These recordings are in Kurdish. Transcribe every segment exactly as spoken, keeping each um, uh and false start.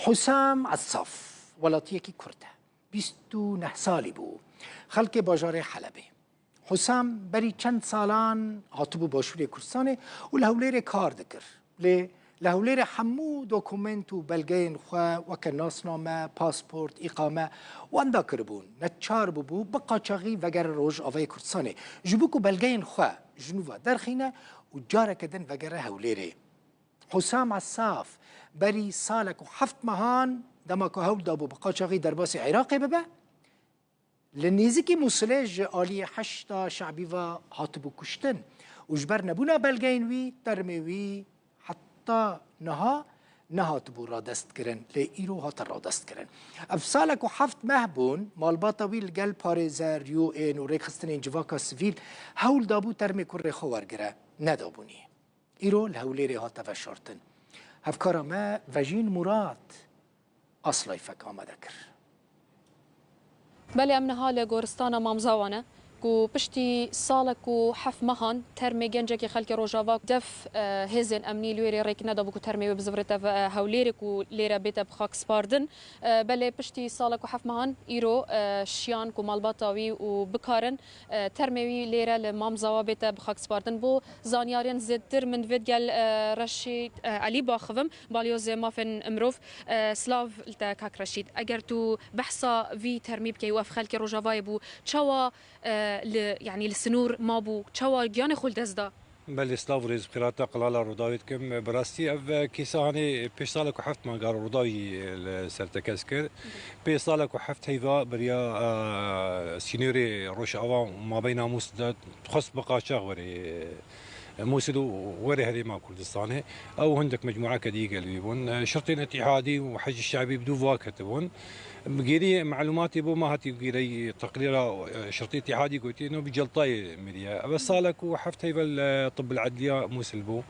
Husam Essaf welatiyekî Kurd e. Bîst û neh salî bû. Xelkê bajarê Helebê. Husam berî çend salan hatibû Başûrê Kurdistanê û li Hewlêrê kar dikir. Lê li Hewlêrê hemû dokument û belgeyên xwe weke nasname, pasport, îqame wenda kiribûn. Neçar bûbû bi qaçaxî vegere Rojavayê Kurdistanê. Ji bo ku belgeyên xwe ji nû ve derxîne û careke din vegere Hewlêrê. Husam Essaf berî salek û heft mehan dema ku hewl dabû bi qaçaxî derbasî Iraqê bibe, li nêzîkî Mûsilê ji aliyê Heşda Şe'bî ve hatibû kuştin û ji ber nebûna belgeyên wî termê wî heta niha nehatibû radestkirin, lê îro hate radestkirin. Ev salek û heft meh bûn malbata wî li gel parêzer, U N û rêkxistinên civaka sivîl hewl dabû termê kurê xwe wergire, nedabûnî. Îro li Hewlêrê hate veşartin. Hevkara me Vejîn Murad aslayfek amade kir. Belê, em niha li goristana Mamzawa ne ku piştî salek û heft mehan termê gencekî xelkê Rojava def, e, hêzên emnî li wê rê rêk nedabû ku termê wê bizivirête ve, e, Hewlêrê ku lêre bête bi xak spardin. E, belê piştî salek û heft mehan îro, e, şiyan ku malbata wî û bikarin, e, termê wî lêre li Mamzawa bête bi xak spardin. Bo zanyariyên zêdtir min divêt gel, e, Reşîd, e, Elî baxivim, balyozê mafên mirov. E, silav li te kak Reşîd. Eger tu behsa vî termî bikey û ev xelkê Rojavayê bû, çawa, e, li, yanî li sinûr mabû, çawa giyanê xwe li dest da? Belê, silav û rêz bi xêrata qilala Rûdawê dikim. Bi rastî ev, e, kêsa hanê pênc salek û heft manga Rûdawî, e, li ser tekez kir. Pênc salek û heft heyva beriya, e, sînorê Rojava mabeyna Mûs de dixwest bi qaçax were, e, Mûsil û were herêma Kurdistanê. Ew hindek mecmueke dî gel wî bûn. E, şirtên Îtîhadî û Heşdî Şe'bî bi dû va ketibûn. Bi gêrî malûmatê bo me hatî gêrey teqrîra, e, şirtê Îtîhadî gotî, no bi celtayê miriye. Ev salek û heft heyvel, e, Tibb el Edliya Mûsil bû.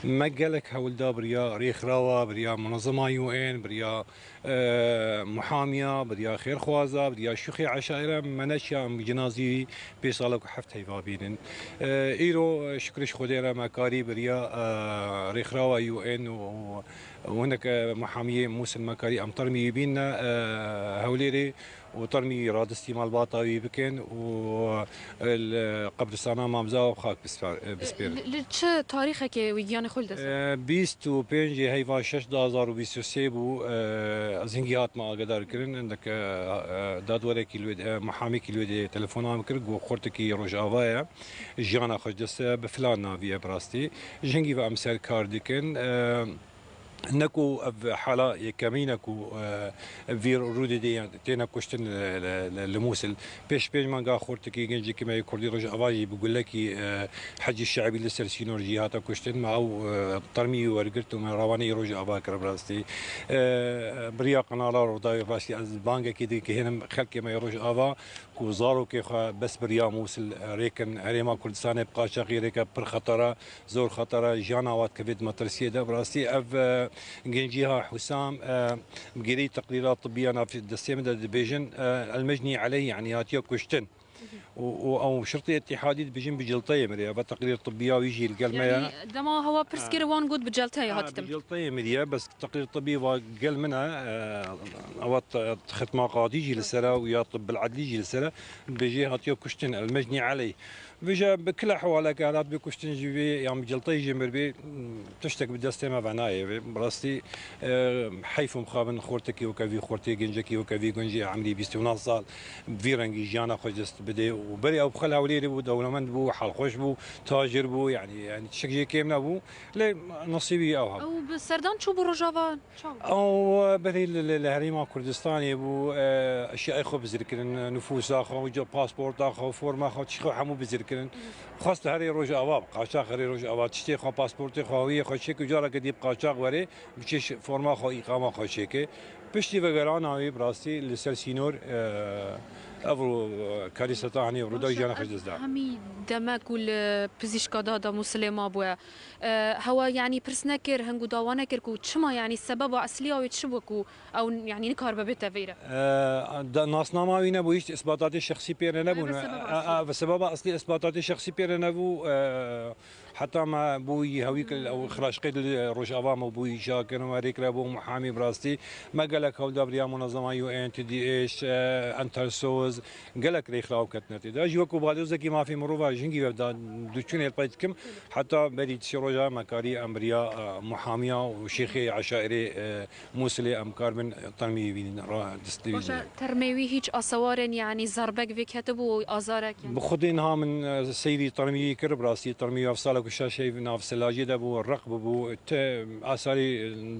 Me gelek hewl da biriya rêxirawa, biriya munezema U N, biriya, e, muhamiya, biriya xêrxwaza, biriya şûxê eşaire, me neçiya em cinazî pênc salek û heft heyva bînin. E, îro, e, şikir ji Xwedê re me karî biriya, e, rêxirawa U N û, û hinek, e, muhamiyê Mûsil me karî em termî wî bînne, e, Hewlêrê û termî radistî malbata wî bikin û, e, li qebristana Mamza bi xak bispar-, e, bispêrin. Li, li çi tarîxekê wî giyanê xwe li dest da? E, bîst û pêncê heyva şeş du hazar û bîst û sê bû, e, ez hingî hatime agedarkirin, hindek, e, e, dadwerekî li wê de, e, muhamîkî li wê de telefona min kir, got xortekî Rojava ye, jiyana xwe ji dest, e, bi filan navî ye bi rastî. Ji hingî ve em ser kar dikin. E, Ne ku ev hala yekemîn e ku, e, vî rûdê de têne kuştin li, li, li, li Mûsil. Pêş pênc manga xortekî gencekî me yê Kurdî Rojava jî bi gulekî, e, Hecî Şe'bî li ser sînor jî hate kuştin. Me ew, e, termî wî wergirt û me rewanî Rojava kir bi rastî. E, biriya qenala Rûdawê bi rastî ez bangekî dike hênim xelkê me yê Rojava ku zarokê xwe bes biriya Mûsil rêkin herêma Kurdistanê bi qaçaxî rêke pir xetera. Zor xetera jiyana wan dikeve di metirsiyê de. Bi rastî ev, e, gencîha Husam, e, bi gêrî teqrîra tibbiya nav destê min de dibêjin, e, el mecnî eleyh, yanî hatiye kuştin. Û, û ew şirtê Îtîhadî dibêjin bi cilteyê miriye. Ve teqrîr tibbiya wî jî li gel me ye. Yanî dema hewa pirs kir wan got bi cilteyê hatî tim. Bi cilteyê miriye, bes teqrîr tibbî va gel min e, e, ewa t-, xitma qadî jî li ser e û ya tibb el edlî jî li ser e. Dibêjê hatiye kuştin, el mecnî eleyh. Vêje bi kila hewaleke helat bê kuştin jî bê, yan bi cilteyê jî mir bê, tiştek bi destê me ve nayê vê. Bi rastî, e, heyf û mixabin xortekî weke vî, xortê gencekî weke vî, gencê emrî bîst û neh sal, bi vî rengî jiyana xwe ji dest bidê. Û berê ew bi xwe li Hewlêrê bû, dewlemend bû, helxweş bû, tacir bû, yanî, yanî tiştek jê kêm nebû. Lê nesîbî ew hebû. Ew bi serdan çûbû Rojava? Ew, e, berê li, li, li herêma Kurdistanê bû, e, eşyayê xwe bizir kirin, nifûsa xwe, uca pasporta xwe, forma xwe, tişt xwe hemû bizir kirin. Xwest herê Rojava, bi qaçax herê Rojava, tiştê xwe, pasportê xwe, hawiyê xwe çêke, careke dî bi qaçax were, bi çê ş-, forma xwe, îqama xwe çêke. Piştî vegerana wî bi rastî li ser sînor, e, ev ro-, karîseta hanê Rûdawî jiyana xwe ji dest da. Hemî demek û li pizîşka da da Mûsilê mabûye. E, hewa, yanî, pirs nekir, hing û dawa nekir ku çima, yanî, sebeba eslî ya wê çi bû ku ew, yanî, nikaribe bête vêre? E, da-, nasnama wî nebû, hîç isbatatê şexsî pê re nebûn. Ev e sebeba eslî. E, e, sebeba eslî isbatatê şexsî pê re nebû, e, Heta me bûyî hewî kir, ew xiraşqê li Rojava me bûyî îca kirin, me rê kira bo muhamî bi rastî. Me gelek hewlda bi riya munezema U N, T D H, e, Entersoz, gelek rêxiraw ketine tê de. Ji wekî baldozekî mafê mirova jingî wevda diçûnê pey dikim. Heta berî çi roja me karî em bi riya, e, muhamiya û şêxê eşairê, e, Mûsilê em karibin termî bînin, ra distî Baş e, bînin. Termê wî hîç asewarên, yanî zerbek vê ketibû, azarek, yanî? Bi xwedê niha min, e, seyrî termî kir, bi rastî termî ev sala ku şaşeyî nav selajê de bû, req bû, bû, te asarî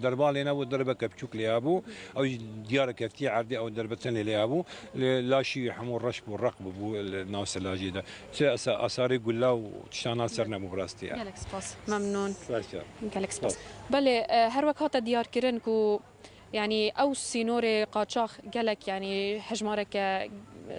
derba lê nebû, derbeke biçûk lê hebû. Ew jî diyar keftiye erdê, ew derbe tenê lê hebû. Lê laşî hemû reş bû, req bû, bû li nav selajê de. Çi asa-, asarê gula û tiştana ser nebû bi rastî. Gelek spas. Memnûn. Baş e. Gelek spas. Spas. Belê, e, her wek hate diyarkirin ku, yanî, ew sînorê qaçax gelek, yanî, hejmareke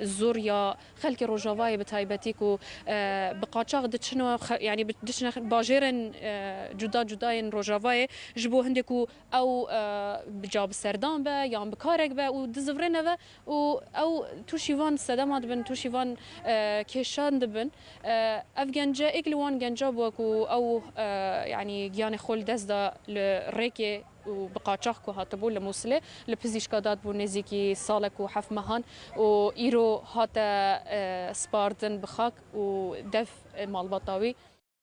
zor ya xelkê Rojavayê bi taybetî ku, e, bi qaçax diçin û xe-, yanî, bi-, diçine bajêrên, e, cuda cuda yên Rojavayê ji bo hindê ku ew, e, bi ca bi serdan be yan bi karek be û dizivirêne ve û ew tûşî van sedema dibin, tûşî van, e, kêşan dibin. E, ev gence êk li wan genca bû ku ew, e, yanî giyanê xwe li dest da li rêkê û bi qaçax ku hatibû li Mûsilê, li pizîşka da dibû nêzîkî salek û heft mehan û îro hate, e, spardin bi xak û dev, e, malbata wî.